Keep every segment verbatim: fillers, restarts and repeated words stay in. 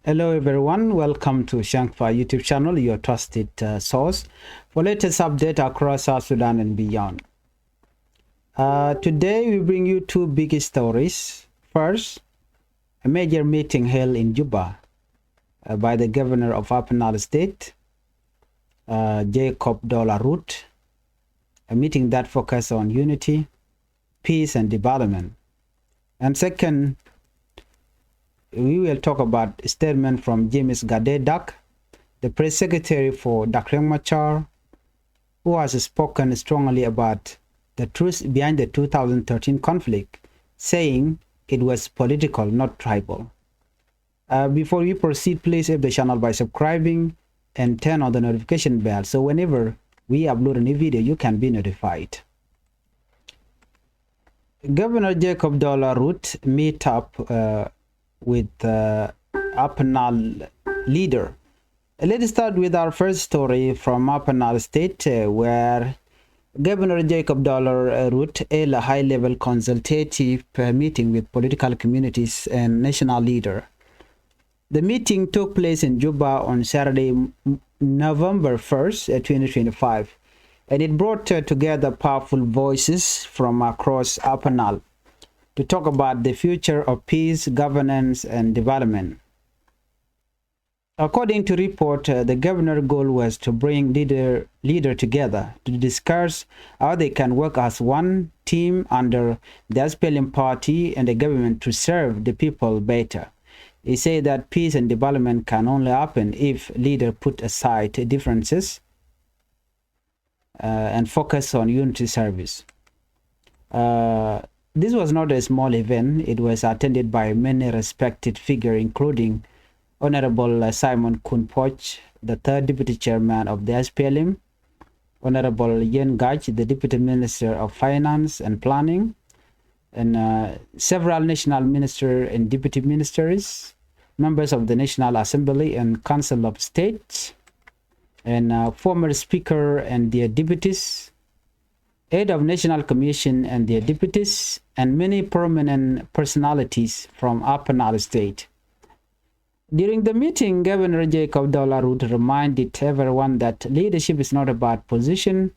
Hello everyone, welcome to Shankpa YouTube channel, your trusted uh, source for latest update across South Sudan and beyond. Uh, today we bring you two big stories. First, a major meeting held in Juba uh, by the governor of Upper Nile State, uh, Jacob Dola Ruth, a meeting that focused on unity, peace and development. And second, we will talk about statement from James Gade Dak, the press secretary for Dak Riek Machar, who has spoken strongly about the truth behind the two thousand thirteen conflict, saying it was political, not tribal. Uh, before we proceed, please help the channel by subscribing and turn on the notification bell so whenever we upload a new video, you can be notified. Governor Jacob Dola Ruth meet up uh, with uh, Upper Nile leader. Let's start with our first story from Upper Nile State, uh, where Governor Jacob Dola uh, Ruth held a high-level consultative uh, meeting with political communities and national leader. The meeting took place in Juba on Saturday, November first, uh, twenty twenty-five, and it brought uh, together powerful voices from across Upper Nile to talk about the future of peace, governance, and development. According to report, uh, the governor goal was to bring leader leader together to discuss how they can work as one team under the S P L M party and the government to serve the people better. He said that peace and development can only happen if leader put aside differences uh, and focus on unity service. Uh, this was not a small event. It was attended by many respected figures, including Honorable uh, Simon Kun Poch, the third deputy chairman of the S P L M, Honorable Yen Gach, the deputy minister of finance and planning, and uh, several national minister and deputy ministers, members of the National Assembly and Council of States, and uh, former speaker and their deputies, head of National Commission and their deputies, and many prominent personalities from Upper Nile State. During the meeting, Governor Jacob Dola Ruth reminded everyone that leadership is not about position,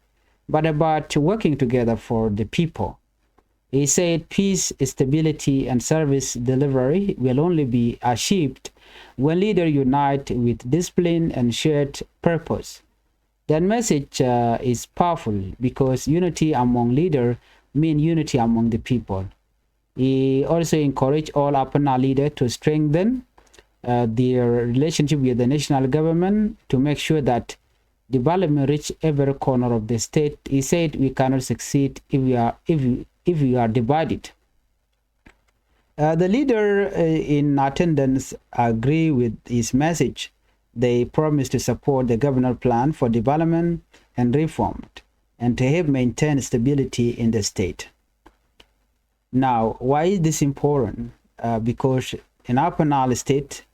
but about working together for the people. He said peace, stability, and service delivery will only be achieved when leaders unite with discipline and shared purpose. That message uh, is powerful because unity among leaders means unity among the people. He also encouraged all Upper Nile leaders to strengthen uh, their relationship with the national government to make sure that development reach every corner of the state. He said we cannot succeed if we are if we, if we are divided. Uh, the leader uh, in attendance agree with his message. They promised to support the governor plan for development and reform and to help maintain stability in the state. Now, why is this important? Uh, because in Upper Nile State,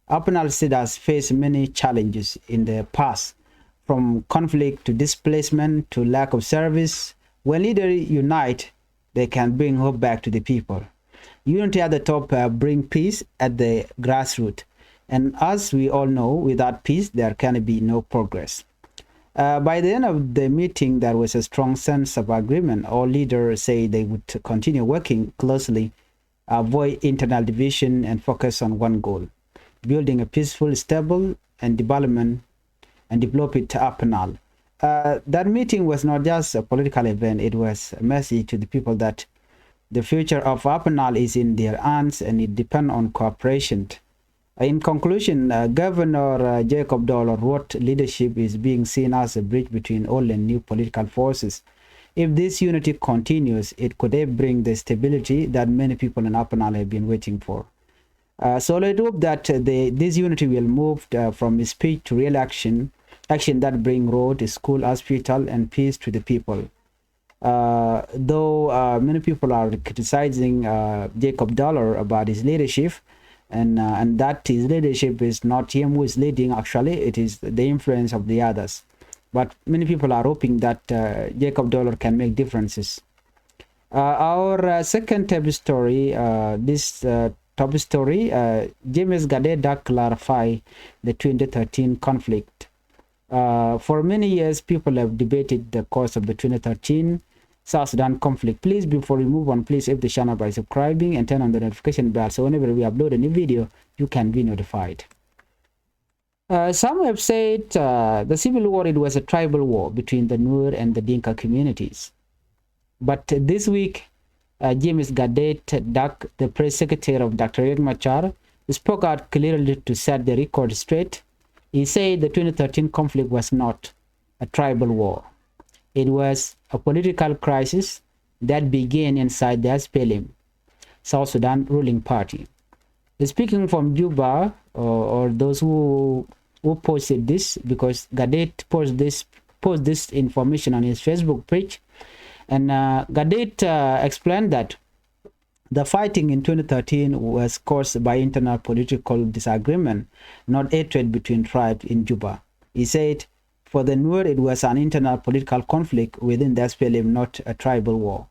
Upper Nile State has faced many challenges in the past, from conflict to displacement to lack of service. When leaders unite, they can bring hope back to the people. Unity at the top uh, bring peace at the grassroots. And as we all know, without peace, there can be no progress. Uh, by the end of the meeting, there was a strong sense of agreement. All leaders say they would continue working closely, avoid internal division, and focus on one goal, building a peaceful, stable, and development and develop it Upper Nile. Uh, that meeting was not just a political event, it was a message to the people that the future of Upper Nile is in their hands and it depends on cooperation. In conclusion, uh, Governor uh, Jacob Dola Ruth leadership is being seen as a bridge between old and new political forces. If this unity continues, it could help bring the stability that many people in Upper Nile have been waiting for. Uh, so let's hope that uh, the, this unity will move uh, from speech to real action, action that bring road, school, hospital, and peace to the people. Uh, though uh, many people are criticizing uh, Jacob Dola about his leadership, and uh, and that his leadership is not him who is leading. Actually, it is the influence of the others. But many people are hoping that uh, Jacob Dola can make differences. Uh, our uh, second type story. Uh, this uh, top story, uh, James Gadet Dak clarify the twenty thirteen conflict. Uh, for many years, people have debated the cause of the twenty thirteen South Sudan conflict. Please, before we move on, please help the channel by subscribing and turn on the notification bell so whenever we upload a new video, you can be notified. Uh, some have said, uh, the civil war, it was a tribal war between the Nuer and the Dinka communities. But this week, uh, James Gadet Dak, the press secretary of Doctor Riek Machar, spoke out clearly to set the record straight. He said the twenty thirteen conflict was not a tribal war. It was a political crisis that began inside the S P L M, South Sudan ruling party. Speaking from Juba, uh, or those who, who posted this, because Gadet posted this, posted this information on his Facebook page, and, uh, Gadet, uh, explained that the fighting in twenty thirteen was caused by internal political disagreement, not hatred between tribes in Juba. He said, for the Nuer, it was an internal political conflict within the S P L M, not a tribal war.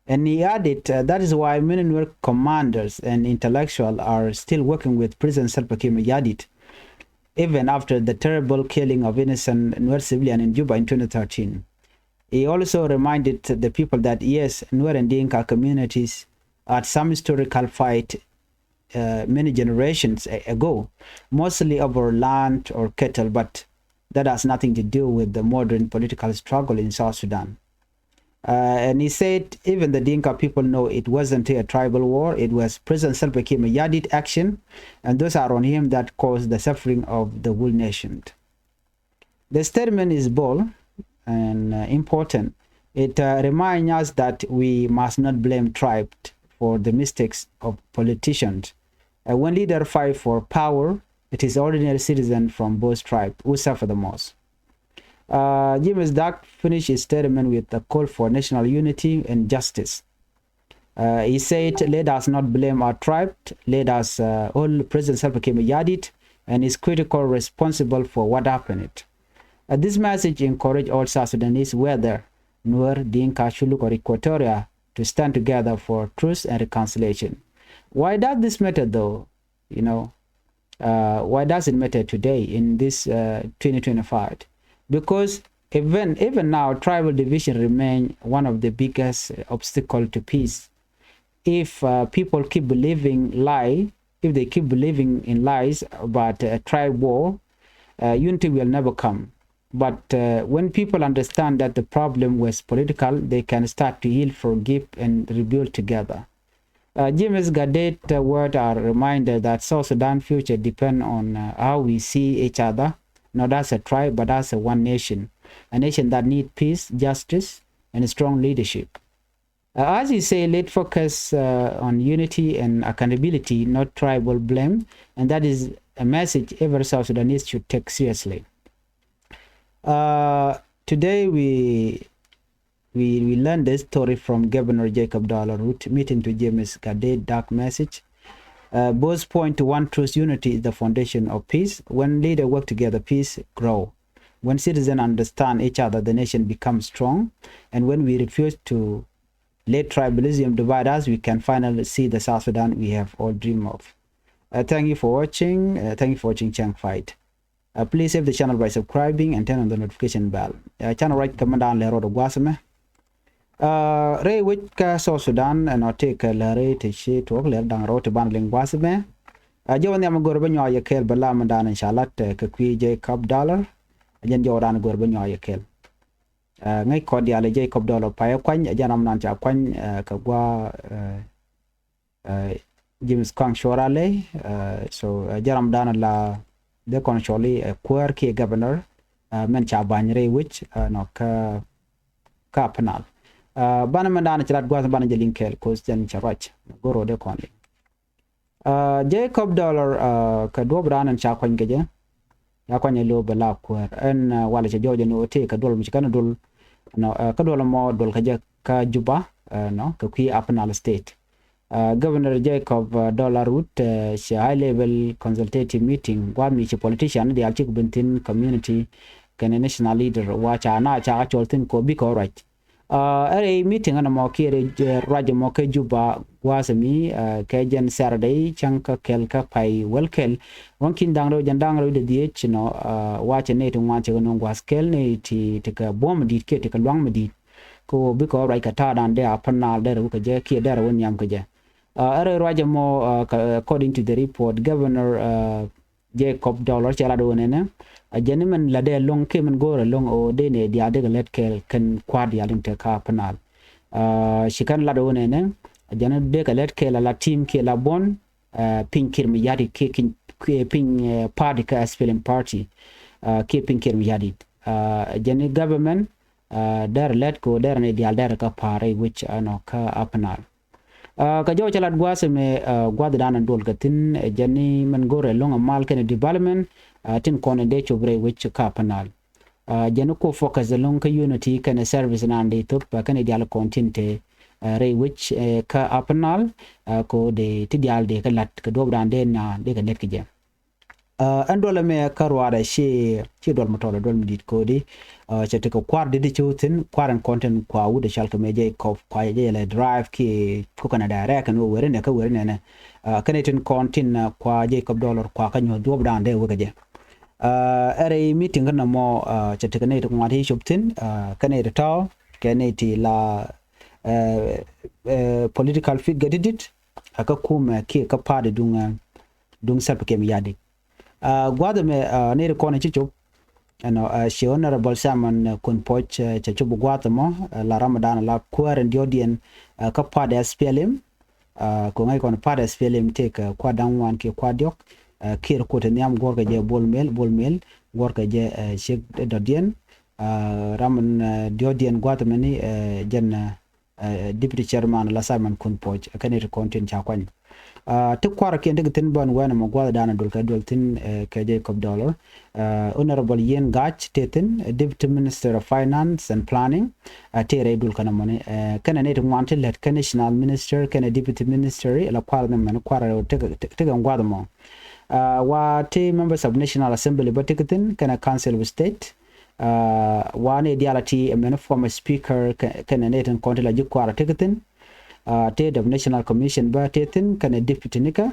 And he added, uh, that is why many Nuer commanders and intellectuals are still working with President Salva Kiir Mayardit, even after the terrible killing of innocent Nuer civilian in Juba in twenty thirteen. He also reminded the people that, yes, Nuer and Dinka communities had some historical fight, uh, many generations a-, ago, mostly over land or cattle, but that has nothing to do with the modern political struggle in South Sudan. Uh, and he said even the Dinka people know it wasn't a tribal war. It was President Salva Kiir Mayardit action and those around him that caused the suffering of the whole nation. The statement is bold and, uh, important. It, uh, reminds us that we must not blame tribe for the mistakes of politicians. Uh, when leaders fight for power, it is ordinary citizens from both tribes who suffer the most. Uh, James Dak finished his statement with a call for national unity and justice. Uh, he said, let us not blame our tribe. Let us, uh, hold President Salva Kiir Mayardit and his critical responsible for what happened. Uh, this message encouraged all South Sudanese, whether Nuer, Dinka, Shuluk, or Equatoria, to stand together for truth and reconciliation. Why does this matter, though? You know, uh, why does it matter today in this, uh, twenty twenty-five? Because even, even now, tribal division remain one of the biggest obstacle to peace. If, uh, people keep believing lie, if they keep believing in lies about a tribe war, uh, unity will never come. But, uh, when people understand that the problem was political, they can start to heal, forgive, and rebuild together. Uh, James Gadet, uh, word are a reminder that South Sudan future depend on, uh, how we see each other, not as a tribe, but as a one nation, a nation that need peace, justice, and strong leadership. Uh, as you say, let focus, uh, on unity and accountability, not tribal blame, and that is a message every South Sudanese should take seriously. Uh, today we, we, we learned this story from Governor Jacob Dollar Root, meeting to James Gadet, dark message. Uh, both point to one truth: unity is the foundation of peace. When leaders work together, peace grow. When citizens understand each other, the nation becomes strong. And when we refuse to let tribalism divide us, we can finally see the South Sudan we have all dreamed of. Uh, thank you for watching. Uh, thank you for watching Chang Fight. Uh, please save the channel by subscribing and turn on the notification bell. Uh, channel right kɛ mɛn dan lɛ rɔɔdɛ gua̱a̱th ɛmɛ. Uh, rɛy wec kä South Sudan ɛnɔ tëëkɛ lääri ti ci tuɔɔk lääri da̱ŋ rɛw ti ban liŋ gua̱a̱th ɛmɛ. Uh, jɔwä nhiam go̱r bä nyuak yɛ kɛɛl bä la mɛn dan in ca lat, uh, kɛ kui̱ Jacob Dollar. Jɛn jɔwä dan go̱r bä nyuak yɛ kɛɛl. Uh, ŋäc kɔn diaal ɛ Jacob Dollar payɛ kuany, ɛ jɛn ram nan ca kuany, uh, kɛ gua̱a̱, uh, uh, James Kuaŋ Cuɔra Ley, uh, so, uh, jɛn ram dan la dee kɔn cɔl i̱, uh, kuäär kiɛ governor, uh, mɛn ca ba̱ny rɛy wec, uh, nɔ kä, kä Upper Nile. Uh, banɛ mɛn dan ci lat gua̱a̱th banɛ jɛ liŋ kɛɛl, 'cause jɛn cɛ ruac go̱r rɔ dee kɔn liŋ. Uh, Jacob Dollar, uh, kɛ duɔ̱p dan ɛn ca kuany kɛ jɛ. Ca kuany ɛ lo̱o̱ bɛ la kuäär. Ɛn, uh, walɛ cɛ jɔɔc ɛn ɣöö tëë kɛ duɔl mi ci kɛn duɔl. Nɔ, uh, kä duɔl mɔ duɔl kɛ jɛ kä Juba, uh, nɔ, kɛ kui̱ Upper Nile State. Uh, Governor Jacob, uh, Dollar Root, uh, cɛ high level consultative meeting gua̱a̱th mi ci politician diaal cik ben thi̱n, community kɛnɛ national leader wa ca na ca cɔl thi̱n kɔ bikɛ ruac. Ɛ rɛy meeting ɛn ɛmɔ kiɛ rɛy ruac ɛmɔ kä Juba gua̱a̱th ɛmi kɛ jɛn Saturday cäŋ kä kɛl kä pay wäl kɛl. Ruɔ̱n ki̱n da̱ŋ rɛw jɛn da̱ŋ rɛw dee dhiec nɔ, wacɛ nɛy ti ŋuan cɛ kɛ nöŋ gua̱a̱th kɛl nɛy ti ti kɛ buɔ̱m mi di̱i̱t kiɛ ti kɛ luaŋ mi di̱i̱t. Kɛ ɣöö bikɛ ɣɔw ruac kɛ ta̱a̱dan dee a päl naal dee rɛw kɛ jɛ kiɛ dee rɛw wä nhiam kɛ jɛ. Ɛ rɛy ruac ɛmɔ, according to the report, Governor Jacob Dollar cɛ lat ɣöö nɛnɛ a jɛn ni mɛn lat dee loŋ kiɛ mɛn go̱o̱rɛ loŋ ɣöö dee nɛy diaal dee kɛ lät kɛɛl kɛn kua̱r diaal in te kä Upper Nile. Ci kɛn lat ɣöö nɛnɛ a jɛn ni dee kɛ lät kɛɛl a la team kiɛ la buɔ̱n piny Kiir Mayardit kiɛ piny party kä S P L M party kiɛ piny Kiir Mayardit. A jɛn ni government dɛr lät kɛ ɣöö dɛr nɛy diaal dɛr kä pa̱a̱r rɛy wec ɛnɔ kä Upper Nile. Kä jɔw cä lat gua̱a̱th ɛmɛ gua̱a̱th dan in duɔl kɛ thi̱n jɛn ni mɛn go̱rɛ lo̱ŋ a mal kɛnɛ development tin kɔn in dee cop rɛy wec kä Upper Nile. Jɛn ni ko focus ɛlɔ̱ŋ kä unity kɛnɛ service nan dee thop kɛnɛ diaal kɔn tin te rɛy wec kä Upper Nile. Ko dee ti diaal dee kɛ lat kɛ duɔp dan dee na dee kɛ lät kɛ jɛ. Ɛn duɔl ɛmɛ kä ruaadɛ ci ci duɔl mi tɔl duɔl mi di̱t ko̱di. Cɛ tekɛ kua̱r di̱t ci wä thi̱n kua̱r ɛn kɔn tin kua wut ɛ cɔal kɛ mɛ jɛ kɔp kua jɛ lɛ drive kiɛ kukɛ nɛ direct ɛn wä weri nɛ kä weri nɛnɛ. Kɛnɛ tin kɔn tin kua jɛ kɔp dollar kua kä nyuɔ̱th duɔp dan dee wekɛ jɛ. Ɛ rɛy meeting kä nɔmɔ cɛ tekɛ nɛy ti ŋuan ti cop thi̱n kɛnɛ ti tɔ̱ kɛnɛ ti la political figure di̱t di̱t. Kä kumɛ kiɛ kä party duŋ duŋ Salva Kiir Mayardit. Gua̱a̱th ɛmɛ nɛy ti kɔn ci cop ɛnɔ ci Honorable Simon Kun Puɔc cɛ cop gua̱a̱th ɛmɔ la ram dan la kuäär in diɔ̱kdiɛn kä party S P L M. Ko ŋäc kɔn party S P L M tëëkɛ kua̱r da̱ŋ ŋuan kiɛ kua̱r diɔ̱k. Kiɛ rɛ kuɔt nhiam guɔ̱rkɛ jɛ Bol Mel, Bol Mel guɔ̱rkɛ jɛ ciek dɔ̱diɛn. Ram in diɔ̱kdiɛn gua̱a̱th ɛmɛ ni jɛn Deputy Chairman la Simon Kun Puɔc kɛnɛ ti kɔn tin ca kuany. Ti kua̱r kiɛn ti kɛ thi̱n bän wɛn ɛmɔ gua̱a̱th dan duɔl kɛ duɔl thi̱n kɛ jɛ kɔp dollar. Honorable Yen Gac tëë thi̱n Deputy Minister of Finance and Planning. Tëë rɛy duɔl kɛn ɛmɔni kɛnɛ nɛy ti ŋuan ti lät kɛ National Minister kɛnɛ Deputy Minister la kua̱r ni mɛn kua̱r rɛw ti kɛ gua̱a̱th ɛmɔ. Wa ti Members of National Assembly bä ti kɛ thi̱n kɛnɛ Council of State. Wa nɛy diaal a ti ɛmɛn former speaker kɛnɛ nɛy tin kɔn ti la ji̱ kua̱r a ti kɛ thi̱n. Ti dɔp National Commission bä ti thi̱n kɛnɛ deputy nikä.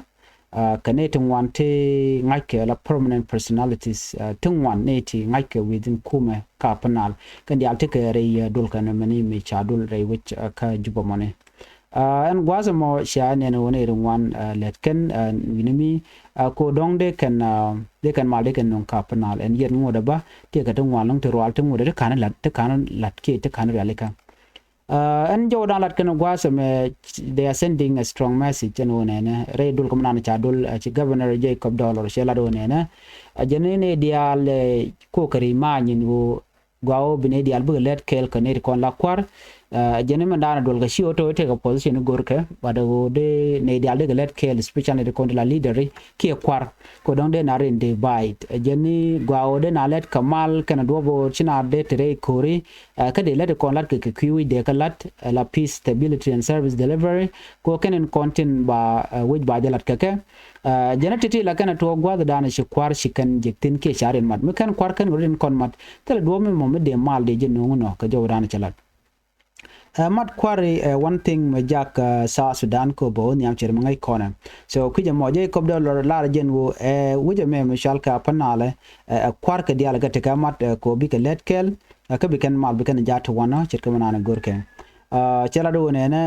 Kɛ nɛy ti ŋuan ti ŋa̱ckɛ la permanent personalities ti ŋuan nɛy ti ŋa̱ckɛ within kumɛ kä Upper Nile kɛn diaal ti kɛ rɛy duɔl kɛn mɛni mi ca duɔl rɛy wec kä Juba mɔni. Ɛn gua̱a̱th ɛmɔ cia nɛn ɣöö nɛy ti ŋuan lät kɛn wi̱ni mi ko dɔ̱ŋ dee kɛn dee kɛn mal dee kɛn nuŋ kä Upper Nile ɛn yɛn ŋuɔ̱t ɛ bä tëëkɛ ti ŋuan lɔ̱ŋ ti rual ti ŋuɔ̱t ɛ ti ka̱n lat ti ka̱n lat kiɛ ti ka̱n rial ikä. Ɛn jɔw dan lat kɛn gua̱a̱th ɛmɛ they are sending a strong message ɛn ɣöö nɛnɛ rɛy duɔl kä mi nan ca duɔl ci Governor Jacob Dollar cɛ lat ɣöö nɛnɛ a jɛn ni nɛy diaal ko kɛ ri ma̱a̱ nyin ɣöö gua ɣöö bi nɛy diaal bikɛ lät kɛɛl kɛ nɛy ti kɔn la kua̱r. Jɛn ni mɛn daanɛ duɔl kɛ ci ɣöö tɔ̱ tekɛ position ni go̱rkɛ but ɣöö dee nɛy diaal dee kɛ lät kɛɛl especially nɛy ti kɔn ti la leader kiɛ kua̱r. Ko dɔ̱ŋ dee na rin divide jɛn ni gua ɣöö dee na lät kɛ mal kɛnɛ duɔ̱p ɣöö ci na dee te rɛy ko̱ri. Kä dee lät ti kɔn la̱t kɛ kɛ kui̱ wi̱c dee kɛ la̱t la peace stability and service delivery. Ko kɛn in kɔn tin ba wec ba jɛ la̱t kɛ kɛ. Jɛn a ti̱ti̱ la kɛn a tuɔɔk gua̱a̱th dan ci kua̱r ci kɛn jek thi̱n kiɛ ca rin mat mi kɛn kua̱r kɛn ɣöö rin kɔn mat. Thilɛ duɔ̱ɔ̱p mi mɔ mi dee mal dee jɛ nuŋ nɔ kɛ jɔw dan cɛ lat. Mat kua̱ri one thing mɛ jak South Sudan kɛ bä wä nhiam cɛ ri mi ŋäc kɔnɛ. So kui̱c ɛmɔ jɛ kɔp dee lɔr lar jɛn wä ɛ wi̱c ɛmɛ mi cɔal kɛ Upper Nile ɛ kua̱r kɛ diaal kɛ tekɛ mat kɛ bikɛ lät kɛl. Kä bi kɛn mal bi kɛn ja̱ ti wanɔ ce̱tkɛ mi naan go̱rkɛ. Cɛ lat wä nɛnɛ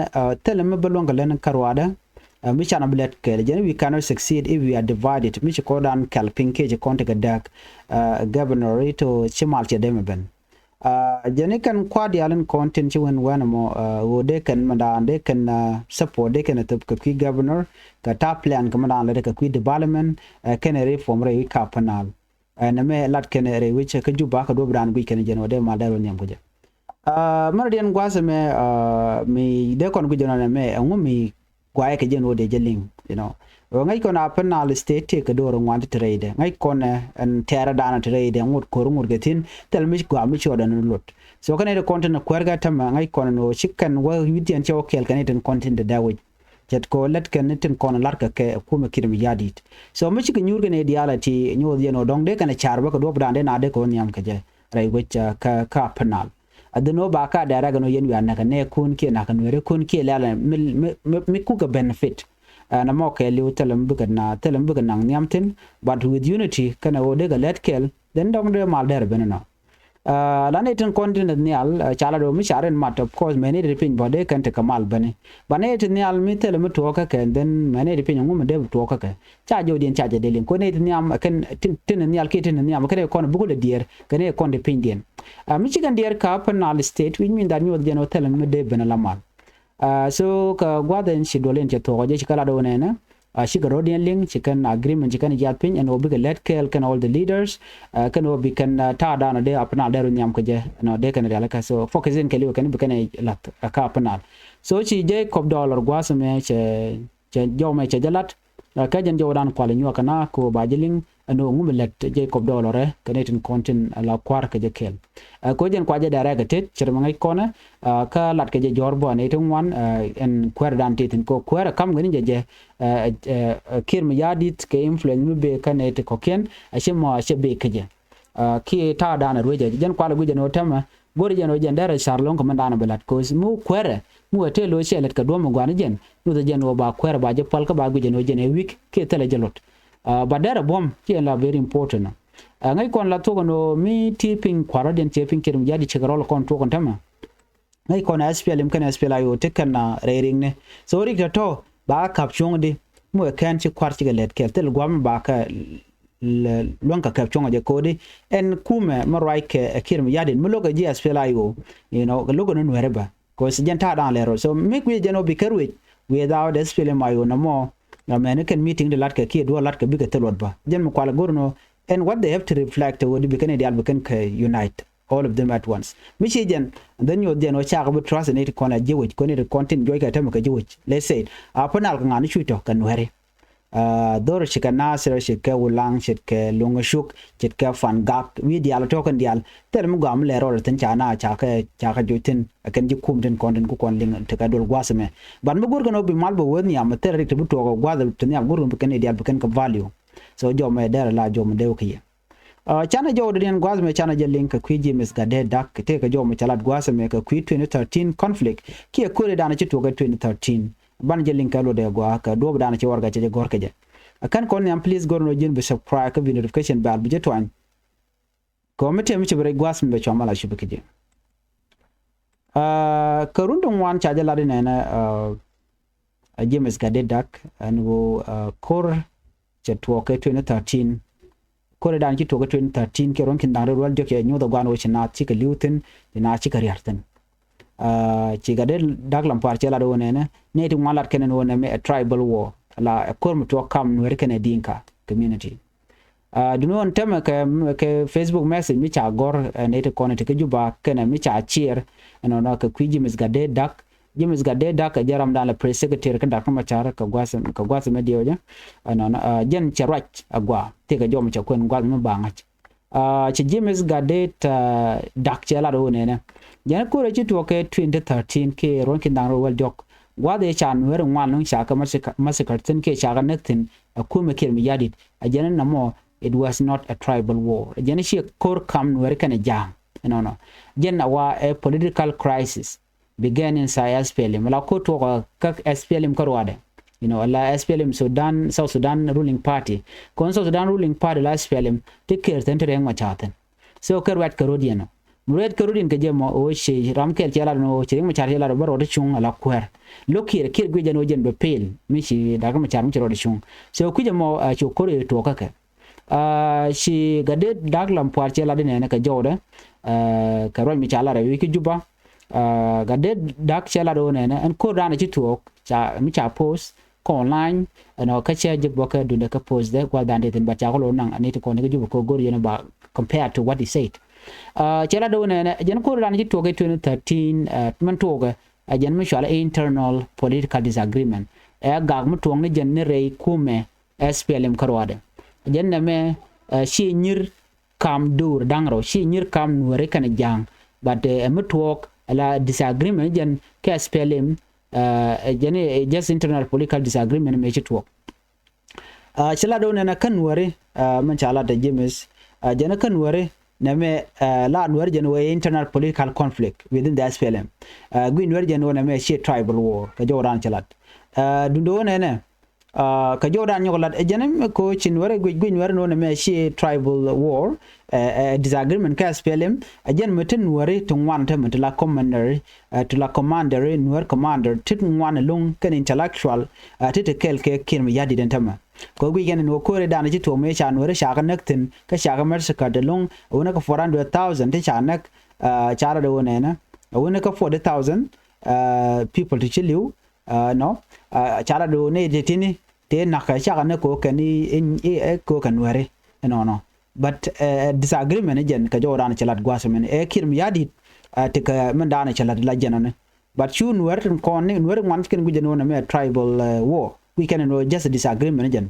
thilɛ mi bä luäŋ kɛ lɛn kä ruaadɛ. Mi canɛ bi lät kɛl jɛn we cannot succeed if we are divided mi ci kɔn dan kɛl piny kiɛ ci kɔn tekɛ dääk. Governor ito ci mal cɛ dee mi ben. Jɛn ikɛn kua̱r diaal in kɔn tin ci wen wɛn ɛmɔ ɣöö dee kɛn mɛndan dee kɛn support dee kɛn thop kɛ kui̱ governor kɛ ta̱a̱ plan kɛ mɛndan lɛ dee kɛ kui̱ development kɛn reform rɛy wi̱c kä Upper Nile. Ɛn ɛmɛ lat kɛn rɛy wec kä Juba kɛ duɔ̱p dan guic kɛn jɛn wä dee mal dee rɔ nhiam kɛ jɛ. Mɛn diɛn gua̱a̱th ɛmɛ mi dee kɔn guic jɛn wä ɛmɛ ɛŋu mi guayɛ kɛ jɛn wä dee jɛ liŋ. You know, ŋäc kɔn Upper Nile State tëë kɛ do̱r ŋuan ti te rɛydɛ ŋäc kɔn ɛn tɛɛrɛ danɔ te rɛydɛ ŋot ko̱r ŋot kɛ thi̱n thil mi gɔaa mi cuɔt ɛn lot. So kɛn ɛ ti kɔn tin kuɛɛr kɛ tämɛ ŋäc kɔn ɛn ɣöö ci kɛn wä wi̱cdiɛn cɛ wä kɛɛl kɛn itin kɔn tin te dee wec. Cɛt kɔ lät kɛn tin kɔn lar kɛ kɛ kumɛ ki̱t mi ya̱di̱t. So mi cikɛ nyuur kɛn i̱ diaal ɛ ti nyuɔth yɛn ɔ dɔ̱ŋ dee kɛn ɛ ca̱r bä kɛ duɔ̱p da̱a̱n dee na dee kɛ wä nhiam kɛ jɛ rɛy wec kä kä Upper Nile. Adhin ɣöö ba ka direct ɛn ɣöö yɛn wiaa näk ɛ nɛɛkun kiɛ näk ɛ nueerikun kiɛ lɛl ɛ mi, mi, mi, mi kukɛ benefit. Ɛ, nɔmɔ kɛɛliw thilɛ mi bikɛ na, thilɛ mi bikɛ naŋ nhiam thi̱n, but with unity kɛnɛ ɣöö dee kɛ lät kɛɛl, then dɔ̱ŋ dee mal dɛr ben ɛnɔ. Ɛ, la nɛy tin kɔn tin nhial, ɛ, ca la do̱ mi ca rin mat, of course, mɛni ti piny bä dee kɛn ti kɛ mal bäni. Ba nɛy ti nhial mi thilɛ mi tuɔɔk kä kɛ, then mɛni ti piny ŋu mi dee bi tuɔɔk kä kɛ. Ca jɔwdiɛn ca jɛ dee liŋ. Kɛ nɛy ti nhiam, ɛ, kɛn tin, tin nhial kiɛ tin nhiam, kɛn kɔn bukɛ lɛ diɛɛr, kɛn kɔn ti pinydin. Ɛ, mi cikɛn diɛɛr kä Upper Nile State, which mean that nyuɔth jɛn ɣöö thilɛ mi dee ben ala mal. Ɛ, so kɛ gua̱th ɛn ci duɔl in cɛ thuɔk ɔ jɛ ci kɛ lat ɣöö nɛnɛ, ɛ, cikɛ ro̱diɛn liŋ, ci kɛn agreement ci kɛn jiath piny ɛn ɣöö bikɛ lät kɛɛl kɛn all the leaders, ɛ, kɛn ɣöö bi kɛn, ɛ, ta̱a̱ da̱a̱n ɔ dee Upper Nile dee rɔ nhiam kɛ jɛ, ɛn ɣöö dee kɛn rialikä. So focus in kɛ li̱w kɛn bi kɛn lath, ɛ, kä Upper Nile. So ci jɛ kɔp dɔɔlɔr gua̱a̱th ɛmɛ cɛ, cɛ jɔw mɛ cɛ jɛ lat, ɛ, kä jɛn jɔwdan kual nyuak kɛ na kɛ ɣöö ba jɛ liŋ, ɛn ɣöö ŋu mi lät jɛ kɔp dɔɔlɔrɛ kɛ nɛy tin kɔn tin ala kua̱r kɛ jɛ kɛɛl. Ɛ, kɛ ɣöö jɛn kua jɛ direct ɛ tet, ce̱t mɛ ŋäc kɔnɛ, ɛ, kä lat kɛ jɛ jɔ̱ɔ̱r bä nɛy ti ŋuan, ɛ, ɛn kuäärdan ti thi̱n kɛ ɣöö kuäärɛ ka̱m kɛ ni jɛ jɛ, ɛ, ɛ, ɛ, Kiir Mayardit kɛ influence mi bëë kä nɛy ti kɔ̱kiɛn, ɛ, ci mɔ, ɛ, cɛ bëë kä jɛ. Ɛ, kiɛ ta̱a̱ da̱a̱n ɛ ruecɛ jɛn kual ɛ guic ɛn ɣöö täämɛ go̱r jɛn ɣöö jɛn derɛ car lo̱ŋ kɛ mɛn da̱a̱n ɛ bi la̱t, 'cause mi kuäärɛ mi wee tëë lo̱c cɛ lät kɛ duɔ̱m ɛ gua̱n jɛn, nyuthɛ jɛn ɣöö ba kuäärɛ ba jɛ pual kä ba guic ɛn ɣöö jɛn ɛ weak kiɛ thilɛ jɛ lot. Ɛ, ba derɛ buɔ̱m ci ɛn la very important. Ɛ, ŋäc kɔn la thuɔ̱k ɛn ɣöö mi ti piny kua̱r rɔ̱diɛn cɛ piny Kiir Mayardit cɛ kɛ rɔl kɔn tuɔk ɛn täämɛ. Ŋäc kɔn ɛ S P L M kɛnɛ S P L A I O ti kɛn a rɛy riŋni. So rik tɔ̱tɔ̱ ba käp cuɔ̱ŋ di mi wee kɛn ci kua̱r cikɛ lät kɛɛl thil gua̱a̱m ba kɛ luäŋ kɛ käp cuɔ̱ŋ jɛ kodi. Ɛn kumɛ mi ruac kɛ ɛ Kiir Mayardit mi lo̱k ɛ ji̱ S P L A I O, you know, kɛ lo̱k ɛ ni nueeri bä. 'Cause jɛn ta̱a̱ da̱a̱n lɛr rɔ. So mi kui̱ jɛn ɔ bi kɛ ruec without S P L M I O nɔmɔ. Ɛ mɛni kɛn meeting di latkɛ kiɛ duɔl latkɛ bikɛ thil luɔt bä. Jɛn mi kual go̱r nɔ, and what they have to reflect ɛ wä di bi kɛn i̱ diaal bi kɛn kɛ unite all of them at once. Mi ci jɛn, and then nyuɔth jɛn wä cakɛ bi trust ni ti kɔn a ji̱ wec, kɔn ni ti kɔn tin juɔc kɛ tɛmɛ kɛ ji̱ wec. Let's say, a Upper Nile kɛ ŋa̱n cuc tɔ kɛ nuɛri. Ɛ, dhor ci kɛ Nasir, ci kɛ Wulaŋ, ci kɛ Luŋ Cuk, ci kɛ Fangak, wi̱i̱ diaal tɔ̱ kɛn diaal. Thil mi gɔaa mi lɛ rɔɔdɛ thi̱n ca na ca kɛ, ca kɛ joc thi̱n, ɛ kɛn ji̱ kum tin kɔn tin ku kɔn liŋ ti kɛ duɔl gua̱a̱th ɛmɛ. But mi go̱rkɛ ni ɣöö bi mal bɛ wee nhiam, thil rik ti bi tuɔɔk ɛ gua̱a̱th ti nhiam go̱rkɛ ni bi kɛn i̱ diaal bi kɛn kɛ value. So jɔmɛ derɛ la jɔmɛ dee wä kä yɛ. Ɛ, canɛ jɔw dee diɛn gua̱a̱th mɛ canɛ jɛ liŋ kɛ kui̱ James Gatdet Dak, tëëkɛ jɔw mɛ ca lat gua̱a̱th mɛ kɛ kui̱ twenty thirteen conflict kiɛ ko̱ri danɛ ci tuɔɔk kɛ twenty thirteen. Banɛ jɛ liŋ kɛ luɔt dee gua̱a̱ kɛ duɔ̱ɔ̱p danɛ ci warɛgak cɛ jɛ gɔ̱r kɛ jɛ. Ɛ kɛn kɔn nhiam, please go̱r nɔ ji̱n bi subscribe kä bi notification bell bi jɛ tuany. Kɛ ɣöö mi tëë mi ci bi rɛc gua̱a̱th mi bɛ cua mal a cupi kä ji̱. Ɛ, kɛ run ti ŋuan ca jɛ lat inɛnɛ, ɛ, ɛ James Gatdet Dak ɛn ɣöö, ɛ, ko̱r cɛ tuɔɔk kɛ twenty thirteen. Ko̱r ɛ dan ci tuɔɔk kɛ twenty thirteen kiɛ ruɔ̱n ki̱n da̱ŋ rɛw ruɔl diɔ̱k cɛ nyuuth ɛ gua̱a̱n ɣöö ci naath cikɛ li̱w thi̱n, ci naath cikɛ ria̱r thi̱n. Ɛ, ci Gatdet Dak Lampuar cɛ lat ɣöö nɛnɛ, nɛy ti ŋuan lat kɛn ɛn ɣöö nɛmɛ ɛ tribal war, la ɛ ko̱r mi tuɔɔk kam Nuɛri kɛnɛ Dinka community. Ɛ, duŋni ɣän täämɛ kɛ, kɛ Facebook message mi ca gɔ̱r, ɛ, nɛy ti kɔn ti kä Juba kɛnɛ mi ca share, ɛnɔnɔ kɛ kui̱ James Gatdet Dak. James Gatdet Dak ɛ jɛ ramdan la press secretary kä Dak Macar kɛ gua̱th, kɛ gua̱th mi diɛw jɛ. Ɛnɔnɔ, ɛ, jɛn cɛ ruac agua, tëëkɛ jɔm cɛ kuɛn gua̱th mi ba ŋa̱c. Ɛ, ci James Gatdet, ɛ, Dak cɛ lat ɣöö nɛnɛ. Jɛn ko̱r ɛ ci tuɔɔk kɛ twenty thirteen kiɛ ruɔ̱n ki̱n da̱ŋ rɛw wäl diɔ̱k. Gua̱th ɛ ca Nuɛri ŋuan lɔ̱ŋ ca kɛ massacre, massacre thi̱n kiɛ ca kɛ näk thi̱n, ɛ kumɛ Kiir Mayardit. Ɛ jɛn ɛn nɔmɔ, it was not a tribal war. Jɛn ciɛ ko̱r kam Nuɛri kɛnɛ Ja̱a̱ŋ. Ɛnɔnɔ. Jɛn a wa a political crisis began inside S P L M. La ko̱r tuɔɔk kä S P L M kä ruaadɛ. You know, la S P L M Sudan, South Sudan Ruling Party. Kɔn South Sudan Ruling Party la S P L M ti Kiir thi̱n ti Riek Machar thi̱n. So kɛ ruac kɛ ro̱diɛn ɔ. Mi ruac kɛ ro̱diɛn kɛ jɛ mɔ, ɣöö ci ram kɛl cɛ lat ɛn ɣöö ci Riek Machar cɛ lat ɣöö bä rɔɔdɛ cuŋ ala kuäär. Lo̱k Kiir, Kiir guic ɛn ɣöö jɛn bɛ pel mi ci Dak Machar mi ci rɔɔdɛ cuŋ. So kui̱cɛ mɔ, ɛ, ci ko̱r ɛ tuɔɔk kä kɛ. Ɛ, ci Gatdet Dak Lampuar cɛ lat inɛnɛ kɛ jɔwdɛ, ɛ, kɛ ruac mi ca lat ɛ wi̱i̱ kä Juba. Ɛ, Gatdet Dak cɛ lat ɣöö nɛnɛ ɛn ko̱r danɛ ci tuɔɔk ca, mi ca post kɔn online, ɛnɔ kä cɛ jek bä kä duundɛ kä post dɛ gua̱th dan dee thi̱n, but ca kɛ lo̱n naŋ ani ti kɔn ti kä Juba kɛ go̱r yɛn ba compare to what he said. Ɛ, cɛ lat ɣöö nɛnɛ jɛn ko̱r danɛ ci tuɔɔk kɛ twenty thirteen, ɛ, mɛn tuɔɔkɛ, ɛ jɛn mi cual internal political disagreement. Ɛ gak mi tuɔɔk ni jɛn ni rɛy kumɛ S P L M kä ruaadɛ. Jɛn nɛmɛ, ɛ, ci nyir kam duur da̱ŋ rɛw, ci nyir kam Nuɛri kɛnɛ Ja̱a̱ŋ. But, ɛ, mi tuɔɔk la disagreement jɛn kɛ S P L M, ɛ, jɛn, ɛ, just internal political disagreement mɛ ci tuɔɔk. Ɛ, ci lat ɣöö nɛnɛ kä Nuɛri, ɛ, mɛn ca lat ɛ James, ɛ, jɛn kä Nuɛri, nɛmɛ la Nuɛr jɛn wä internal political conflict within the S P L M. Guic Nuɛr jɛn wä nɛmɛ ciɛ tribal war kɛ jɔwdan cɛ lat. Duundɛ wä nɛnɛ kɛ jɔwdan nyɔk lat ɛ jɛn mi ko ci Nuɛr guic guic Nuɛr ni wä nɛmɛ ciɛ tribal war, disagreement kä S P L M. Ɛ jɛn mi ti Nuɛri ti ŋuan te mi ti la commander, ti la commander, Nuɛr commander ti ŋuan loŋ kɛn intellectual ti ti kɛl kɛ Kiir Mayardit ɛn tämɛ. Kɛ guic kɛn ni wä ko̱ri dan ci tuɔm mi ca Nuɛri ca kɛ näk thi̱n kä ca kɛ mɛr sikat loŋ wä ni kɛ four hundred thousand ti ca näk. Ca rɔ de wä nɛnɛ wä ni kɛ forty thousand people ti ci li̱w. Nɔ ca rɔ de wä ni ti tini ti nak kɛ ca kɛ näk kɛ wä kɛn i kɛ wä kɛ Nuɛri. Ɛnɔnɔ but disagreement ni jɛn kɛ jɔwdan cɛ lat gua̱a̱th mɛn ɛ Kiir Mayardit. Ti kɛ mɛn dan cɛ lat la jɛn ɔni. But cu Nuɛr tin kɔn ni Nuɛr ŋuan ci kɛn guic jɛn wä nɛmɛ tribal war. Guic kɛn ni wä just disagreement ni jɛn.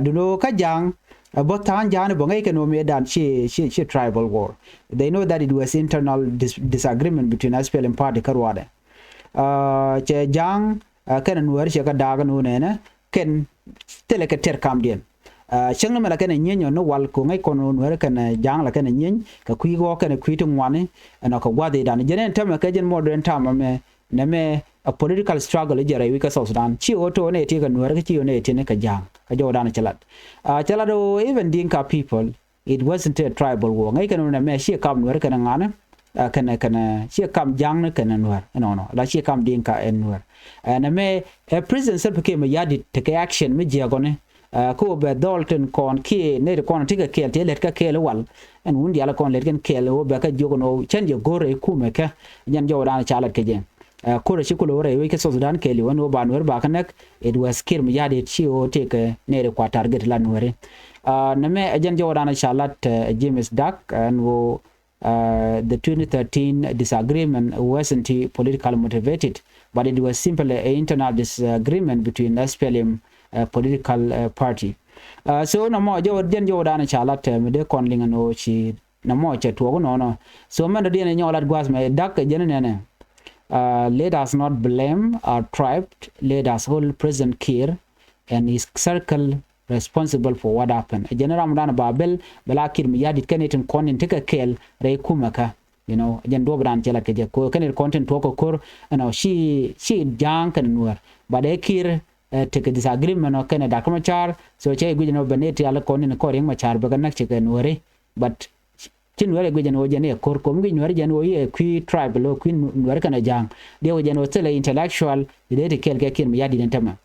Duundɛ wä kä Ja̱a̱ŋ bä tha̱a̱ŋ Ja̱a̱ŋ ni bä ŋäc kɛn wä mëë dan ci ci ci tribal war. They know that it was internal dis- disagreement between S P L M party kä ruaadɛ. Cɛ Ja̱a̱ŋ kɛn Nuɛr cɛ kä daak ni wä nɛnɛ kɛn thilɛ kɛ tɛr kamdiɛn. Cäŋ ni mɛ la kɛn ɛ nyieny ɔ ni wal ko ŋäc kɔn Nuɛr kɛn Ja̱a̱ŋ la kɛn ɛ nyieny kɛ kui̱ ɣɔɔ kɛn kui̱ ti ŋuani. Ɛnɔ kɛ gua̱th i̱ dan jɛn ɛn tämɛ kɛ jɛn modern time mɛ nɛmɛ a political struggle i̱ jɛ rɛy wi̱c kä South Sudan ci ɣöö to̱ ni ɛ ti kɛ Nuɛr kä ci ɣöö ni ɛ ti ni kɛ Ja̱a̱ŋ kɛ jɔwdan cɛ lat. Cɛ lat ɣöö even Dinka people it wasn't a tribal war. Ŋäc kɛn ɣöö nɛmɛ ciɛ kam Nuɛr kɛn ŋa̱ni kɛnɛ kɛnɛ ciɛ kam Ja̱a̱ŋ ni kɛnɛ Nuɛr ɛnɔnɔ la ciɛ kam Dinka ɛn Nuɛr. Ɛn ɛmɛ ɛ President Salva Kiir Mayardit tekɛ action mi jiɛkɔni. Kä wä bɛ dhɔl tin kɔn kiɛ nɛy ti kɔn ti kɛ kɛɛl ti lɛt kɛ kɛɛl i̱ wal ɛn wun diaal kɔn lɛt kɛn kɛɛl wä bɛ kɛ jiök ɛn ɣöö cɛn jɛ go̱r ɛ kumɛ kɛ. Jɛn jɔwdan ca lat kɛ jɛ. Ko̱r ɛ ci kulɛ wä rɛy wec kä South Sudan kɛɛl i̱ wä ni wä ba Nuɛr ba kä näk. It was Kiir Mayardit ci ɣöö tëëkɛ nɛy ti kua target la Nuɛri. Nɛmɛ ɛ jɛn jɔwdan ca lat ɛ James Dak ɛn ɣöö Uh, the twenty thirteen disagreement wasn't political motivated, but it was simply an internal disagreement between S P L M uh, political uh, party. Uh, so na mɔ jɛ jɛn jɛ wä dan ca lat mi dee kɔn liŋ ɛn ɣöö ci na mɔ cɛ tuɔɔk nɔnɔ. So mɛn dɔ̱diɛn ɛ nyɔk lat gua̱a̱th mɛ Dak jɛn nɛnɛ. Uh, let us not blame our tribe. Let us hold President Kiir and his circle responsible for what happened. Ɛ jɛn ram dan ba bel bɛ la Kiir Mayardit kɛn itin kɔn in tekɛ kɛɛl rɛy kumɛ kä. You know, ɛ jɛn duɔp dan cɛ lat kɛ jɛ ko kɛn itin kɔn tin tuɔk kɛ ko̱r ɛnɔ ci ci Ja̱a̱ŋ kɛn Nuɛr. But ɛ Kiir ɛ tekɛ disagreement ɔ kɛn ɛ Dak Macar. So cɛ i̱ guic ɛn ɔ bɛ ni ti al kɔn in kɔn Riek Macar bɛ kɛ näk ci kɛ Nuɛri. But ci Nuɛr ɛ guic ɛn ɣöö jɛn ɛ ko̱r kom guic Nuɛr jɛn ɣöö i̱ ɛ kui̱ tribe lo̱ kui̱ Nuɛr kɛnɛ Ja̱a̱ŋ. Diɛ wä jɛn ɣöö thilɛ intellectual i̱ dee ti kɛɛl kɛ Kiir Mayardit ɛn tämɛ.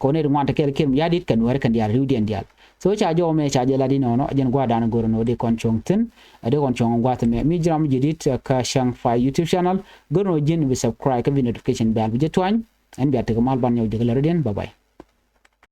Kɔn i̱ ri ŋuan ti kɛɛl Kiir Mayardit kɛ Nuɛr kɛn diaal ri̱wdiɛn diaal. So ca jɔw mɛ ca jɛ lat inɔnɔ jɛn gua̱a̱r dan go̱r ɛn ɣöö di kɔn cuɔ̱ŋ thi̱n. Ɛ di kɔn cuɔ̱ŋ gua̱a̱th mɛ mi ji̱ ram ji̱ dit kä Cäŋ Fay YouTube channel. Go̱r ɛn ɣöö ji̱n bi subscribe kä bi notification bell bi jɛ tuany. Ɛn bia tekɛ mal ban nyɔk jɛ kɛ lɛ rɔ̱diɛn. Bye bye.